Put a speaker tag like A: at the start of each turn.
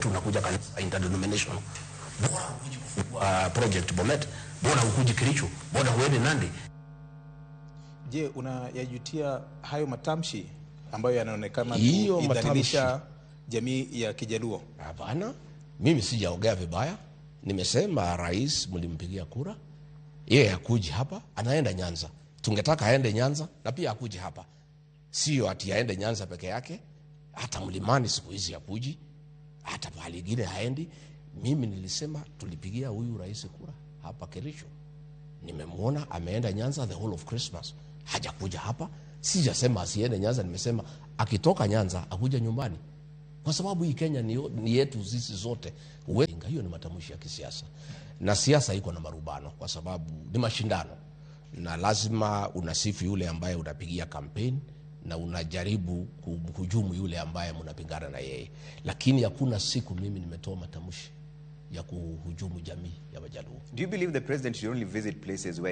A: Tunakuja kanisa interdenominational, bora hukuji kufungua Project Bomet, bora hukuji Kericho, bora huende Nandi.
B: Je, unayajutia hayo matamshi ambayo yanaonekana
A: Hiyo
B: kuidhalilisha jamii ya Kijaluo?
A: Hapana, mimi sijaongea vibaya. Nimesema rais mlimpigia kura, yeye akuji hapa, anaenda Nyanza. Tungetaka aende Nyanza na pia akuje hapa, sio ati aende Nyanza peke yake. Hata mlimani siku hizi akuji, hata pahali ingine haendi. Mimi nilisema tulipigia huyu rais kura hapa Kericho, nimemwona ameenda Nyanza the whole of Christmas, hajakuja hapa. Sijasema asiende Nyanza, nimesema akitoka Nyanza akuja nyumbani, kwa sababu hii Kenya ni yetu sisi zote. Hiyo ni matamshi ya kisiasa, na siasa iko na marubano, kwa sababu ni mashindano, na lazima unasifu yule ambaye unapigia kampeni na unajaribu kumhujumu yule ambaye mnapingana na yeye, lakini hakuna siku mimi nimetoa matamshi ya kuhujumu jamii ya Wajaluo.
C: Do you believe the president should only visit places where